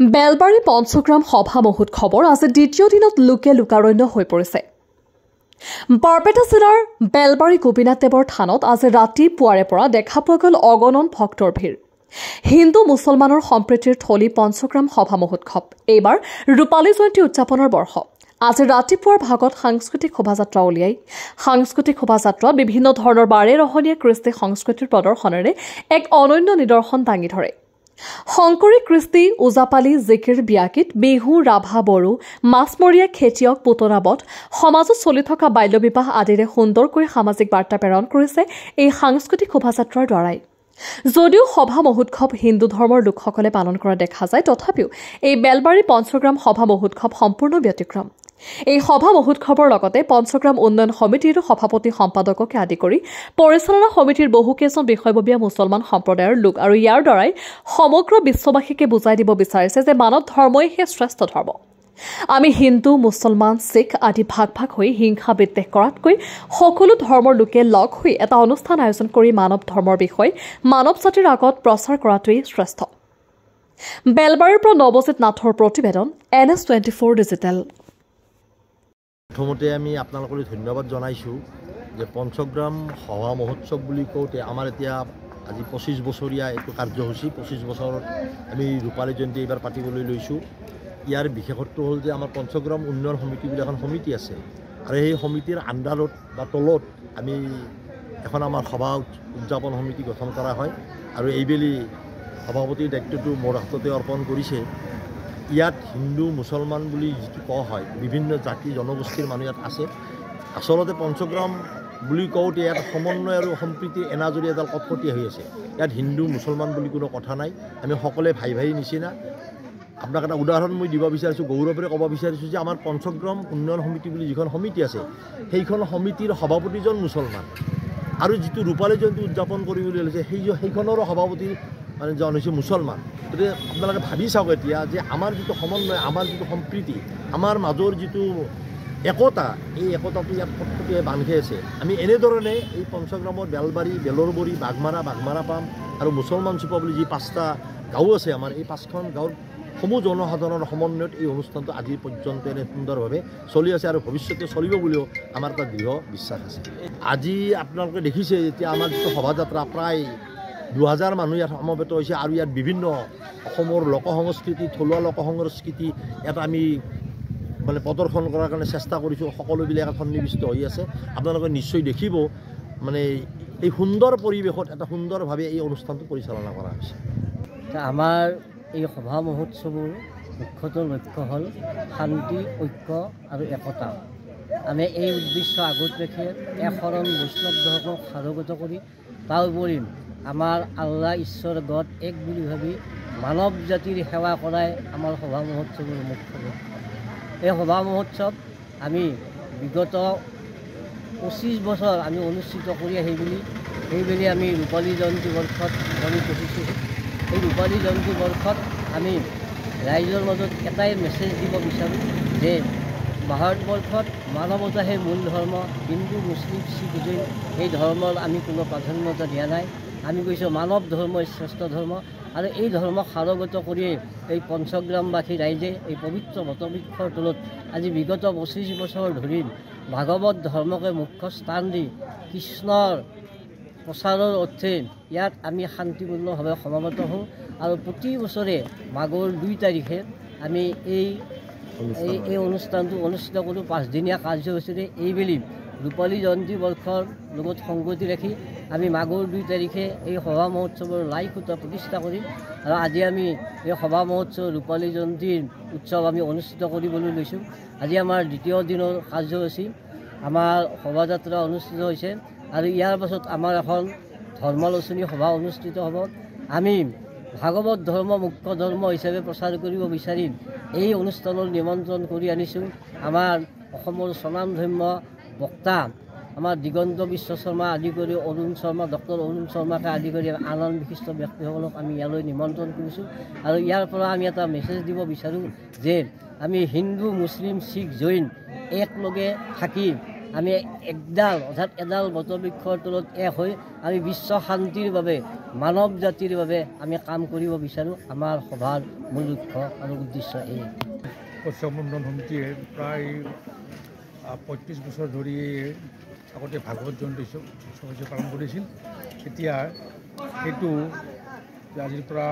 বেলবাৰী পঞ্চগ্ৰাম সভা মহোৎসৱৰ আজি দ্বিতীয় দিনত লোকে লোকাৰণ্য হৈ পৰিছে। বৰপেটা জিলাৰ বেলবাৰী গোপীনাথ দেৱৰ থানত আজি ৰাতিপুৱাৰে পৰা দেখা পোৱা গ'ল অগণন ভক্তৰ ভিৰ। হিন্দু মুছলমানৰ সম্প্ৰীতিৰ থলী পঞ্চগ্ৰাম সভা মহোৎসৱ এইবাৰ ৰূপালী জয়ন্তী উদযাপনৰ বৰ্ষ। আজি ৰাতিপুৱাৰ ভাগত সাংস্কৃতিক শোভাযাত্ৰা উলিয়াই সাংস্কৃতিক শোভাযাত্ৰাত বিভিন্ন ধৰণৰ বাৰেৰহণীয়া কৃষ্টি সংস্কৃতিৰ প্ৰদৰ্শনেৰে এক অনন্য নিদৰ্শন দাঙি ধৰে। শংকৰী কৃষ্টি, ওজাপালি, জিকিৰ, বিয়াগীত, বিহু, ৰাভা, বড়ো, মাছমৰীয়া, খেতিয়ক, পুতনাবধ, সমাজত চলি থকা বাল্যবিবাহ আদিৰে সুন্দৰকৈ সামাজিক বাৰ্তা প্ৰেৰণ কৰিছে এই সাংস্কৃতিক শোভাযাত্ৰাৰ দ্বাৰাই। যদিও সভা মহোৎসৱ হিন্দু ধৰ্মৰ লোকসকলে পালন কৰা দেখা যায়, তথাপিও এই বেলবাৰী পঞ্চগ্ৰাম সভা মহোৎসৱ সম্পূৰ্ণ ব্যতিক্ৰম। এই সভা মহোৎসৱৰ লগতে পঞ্চগ্ৰাম উন্নয়ন সমিতিৰ সভাপতি, সম্পাদককে আদি কৰি পৰিচালনা সমিতিৰ বহুকেইজন বিষয়ববীয়া মুছলমান সম্প্ৰদায়ৰ লোক আৰু ইয়াৰ দ্বাৰাই সমগ্ৰ বিশ্ববাসীকে বুজাই দিব বিচাৰিছে যে মানৱ ধৰ্মই সেই শ্ৰেষ্ঠ ধৰ্ম। আমি হিন্দু, মুছলমান, শিখ আদি ভাগ ভাগ হৈ হিংসা বিদ্বেষ কৰাতকৈ সকলো ধৰ্মৰ লোকে লগ হৈ এটা অনুষ্ঠান আয়োজন কৰি মানৱ ধৰ্মৰ বিষয়ে মানৱ জাতিৰ আগত প্ৰচাৰ কৰাটোৱেই শ্ৰেষ্ঠ। বেলবাৰীৰ পৰা নৱজিত নাথৰ প্ৰতিবেদন, NS 24 digital. প্ৰথমতে আমি আপোনালোকলৈ ধন্যবাদ জনাইছোঁ যে পঞ্চগ্ৰাম সভা মহোৎসৱ বুলি কওঁতে আমাৰ এতিয়া আজি 25 বছৰীয়া এইটো কাৰ্যসূচী, 25 বছৰত আমি ৰূপালী জয়ন্তী এইবাৰ পাতিবলৈ লৈছোঁ। ইয়াৰ বিশেষত্ব হ'ল যে আমাৰ পঞ্চগ্ৰাম উন্নয়ন সমিতি বুলি এখন সমিতি আছে আৰু সেই সমিতিৰ আণ্ডাৰত বা তলত আমি এখন আমাৰ সভা উদযাপন সমিতি গঠন কৰা হয় আৰু এইবেলি সভাপতিৰ দায়িত্বটো মোৰ হাততে অৰ্পণ কৰিছে। ইয়াত হিন্দু মুছলমান বুলি যিটো কোৱা হয়, বিভিন্ন জাতি জনগোষ্ঠীৰ মানুহ ইয়াত আছে। আচলতে পঞ্চগ্ৰাম বুলি কওঁতে ইয়াত সমন্বয় আৰু সম্প্ৰীতিৰ এনাজৰী এডাল কটকটীয়া হৈ আছে। ইয়াত হিন্দু মুছলমান বুলি কোনো কথা নাই, আমি সকলোৱে ভাই ভাই নিচিনা। আপোনাক এটা উদাহৰণ মই দিব বিচাৰিছোঁ, গৌৰৱেৰে ক'ব বিচাৰিছোঁ যে আমাৰ পঞ্চগ্ৰাম উন্নয়ন সমিতি বুলি যিখন সমিতি আছে, সেইখন সমিতিৰ সভাপতিজন মুছলমান আৰু যিটো ৰূপালী জয়ন্তী উদযাপন কৰিবলৈ লৈছে সেইখনৰো সভাপতি মানে জন হৈছে মুছলমান। গতিকে আপোনালোকে ভাবি চাওক এতিয়া যে আমাৰ যিটো সমন্বয়, আমাৰ যিটো সম্প্ৰীতি, আমাৰ মাজৰ যিটো একতা, এই একতাটো ইয়াত কটকটীয়াই বান্ধ খাই আছে। আমি এনেধৰণে এই পঞ্চগ্ৰামৰ বেলবাৰী, বেলৰবৰী, বাঘমাৰা, বাঘমাৰা পাম আৰু মুছলমান চুপা বুলি যি 5টা গাঁও আছে আমাৰ, এই 5খন গাঁৱৰ সমূহ জনসাধাৰণৰ সমন্বয়ত এই অনুষ্ঠানটো আজি পৰ্যন্ত এনে সুন্দৰভাৱে চলি আছে আৰু ভৱিষ্যতে চলিব বুলিও আমাৰ এটা দৃঢ় বিশ্বাস আছে। আজি আপোনালোকে দেখিছে এতিয়া আমাৰ যিটো শোভাযাত্ৰা, প্ৰায় 2000 মানুহ ইয়াত সমবেত হৈছে আৰু ইয়াত বিভিন্ন অসমৰ লোক সংস্কৃতি, থলুৱা লোক সংস্কৃতি ইয়াত আমি মানে প্ৰদৰ্শন কৰাৰ কাৰণে চেষ্টা কৰিছোঁ। সকলোবিলাক ইয়াত সন্নিৱিষ্ট হৈ আছে, আপোনালোকে নিশ্চয় দেখিব। মানে এই সুন্দৰ পৰিৱেশত এটা সুন্দৰভাৱে এই অনুষ্ঠানটো পৰিচালনা কৰা হৈছে। আমাৰ এই সভা মহোৎসৱৰ মুখ্যতঃ লক্ষ্য হ'ল শান্তি, ঐক্য আৰু একতা। আমি এই উদ্দেশ্য আগত ৰাখি এক শৰণ বৈষ্ণৱ ধৰ্মক সাৰোগত কৰি তাৰ উপৰি আমাৰ আল্লাহ, ঈশ্বৰ, গড এক বুলি ভাবি মানৱ জাতিৰ সেৱা কৰাই আমাৰ সভা মহোৎসৱৰ মুখ্য লক্ষ্য। এই সভা মহোৎসৱ আমি বিগত 25 বছৰ আমি অনুষ্ঠিত কৰি আহি বুলি সেইবেলি আমি ৰূপালী জয়ন্তী বৰ্ষত উপনীত হৈছোঁ। এই ৰূপালী জয়ন্তী বৰ্ষত আমি ৰাইজৰ মাজত এটাই মেছেজ দিব বিচাৰোঁ যে ভাৰতবৰ্ষত মানৱতাহে মূল ধৰ্ম। হিন্দু, মুছলিম, শিখ, জৈন এই ধৰ্মৰ আমি কোনো প্ৰাধান্যতা দিয়া নাই। আমি কৈছোঁ মানৱ ধৰ্মই শ্ৰেষ্ঠ ধৰ্ম আৰু এই ধৰ্মক সাৰোগত কৰিয়েই এই পঞ্চগ্ৰামবাসী ৰাইজে এই পবিত্ৰ বটবৃক্ষৰ তলত আজি বিগত 25 বছৰ ধৰি ভাগৱত ধৰ্মকে মুখ্য স্থান দি কৃষ্ণৰ প্ৰচাৰৰ অৰ্থে ইয়াত আমি শান্তিপূৰ্ণভাৱে সমাগত হওঁ আৰু প্ৰতি বছৰে মাঘৰ 2 তাৰিখে আমি এই এই অনুষ্ঠানটো অনুষ্ঠিত কৰোঁ। 5দিনীয়া কাৰ্যসূচীৰে এইবেলি ৰূপালী জয়ন্তী বৰ্ষৰ লগত সংগতি ৰাখি আমি মাঘৰ 2 তাৰিখে এই সভা মহোৎসৱৰ লাই খুঁটা প্ৰতিষ্ঠা কৰিম আৰু আজি আমি এই সভা মহোৎসৱ ৰূপালী জয়ন্তীৰ উৎসৱ আমি অনুষ্ঠিত কৰিবলৈ লৈছোঁ। আজি আমাৰ দ্বিতীয় দিনৰ কাৰ্যসূচী আমাৰ শোভাযাত্ৰা অনুষ্ঠিত হৈছে আৰু ইয়াৰ পাছত আমাৰ এখন ধৰ্মালোচনী সভা অনুষ্ঠিত হ'ব। আমি ভাগৱত ধৰ্ম মুখ্য ধৰ্ম হিচাপে প্ৰচাৰ কৰিব বিচাৰিম এই অনুষ্ঠানৰ নিমন্ত্ৰণ কৰি আনিছোঁ আমাৰ অসমৰ স্বনামধন্য বক্তা আমাৰ দিগন্ত বিশ্ব শৰ্মা আদি কৰি অৰুণ শৰ্মা, ডক্টৰ অৰুণ শৰ্মাকে আদি কৰি আন আন বিশিষ্ট ব্যক্তিসকলক আমি ইয়ালৈ নিমন্ত্ৰণ কৰিছোঁ আৰু ইয়াৰ পৰা আমি এটা মেছেজ দিব বিচাৰোঁ যে আমি হিন্দু, মুছলিম, শিখ, জৈন একলগে থাকি আমি একডাল অৰ্থাৎ এডাল বটবৃক্ষৰ তলত এক হৈ আমি বিশ্ব শান্তিৰ বাবে, মানৱ জাতিৰ বাবে আমি কাম কৰিব বিচাৰোঁ। আমাৰ সভাৰ মূল লক্ষ্য আৰু উদ্দেশ্য এই। পঞ্চমণ্ডল সমিতিয়ে প্ৰায় 35 বছৰ ধৰি আগতে ভাগৱত জয়ন্তী উৎসৱ পালন কৰিছিল। এতিয়া সেইটো আজিৰ পৰা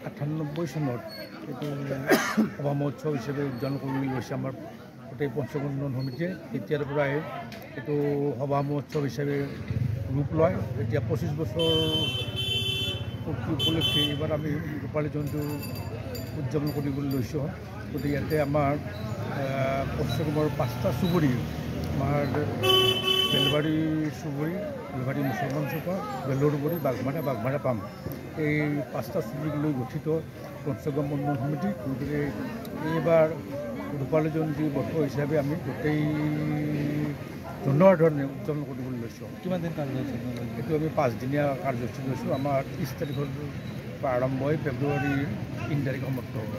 98 চনত এইটো সভা মহোৎসৱ হিচাপে উদযাপন কৰিবলৈ লৈছে আমাৰ গোটেই পঞ্চমণ্ডল সমিতিয়ে। তেতিয়াৰ পৰাই এইটো সভা মহোৎসৱ হিচাপে ৰূপ লয়। এতিয়া 25 বছৰ পূৰ্তি উপলক্ষে এইবাৰ আমি ৰূপালী জয়ন্তী উদযাপন কৰিবলৈ লৈছোঁ। গতিকে ইয়াতে আমাৰ পঞ্চগ্ৰামৰ 5টা চুবুৰী, আমাৰ বেলবাৰী চুবুৰী, বেলবাৰী মুছলমান চুকা, বেলৰবৰী, বাঘমাৰা, বাঘমাৰা পাম, এই 5টা চুবুৰীক লৈ গঠিত পঞ্চগ্ৰাম উন্নয়ন সমিতি। গতিকে এইবাৰ ৰূপালী জয়ন্তী বৰ্ষ হিচাপে আমি গোটেই জনসাধাৰণে উদযাপন কৰিবলৈ লৈছোঁ। কিমান দিন কাৰ্যসূচী? এইটো আমি 5দিনীয়া কাৰ্যসূচী লৈছোঁ। আমাৰ 30 তাৰিখৰ পৰা আৰম্ভ হৈ ফেব্ৰুৱাৰীৰ 3 তাৰিখ সমাপ্ত হ'ব।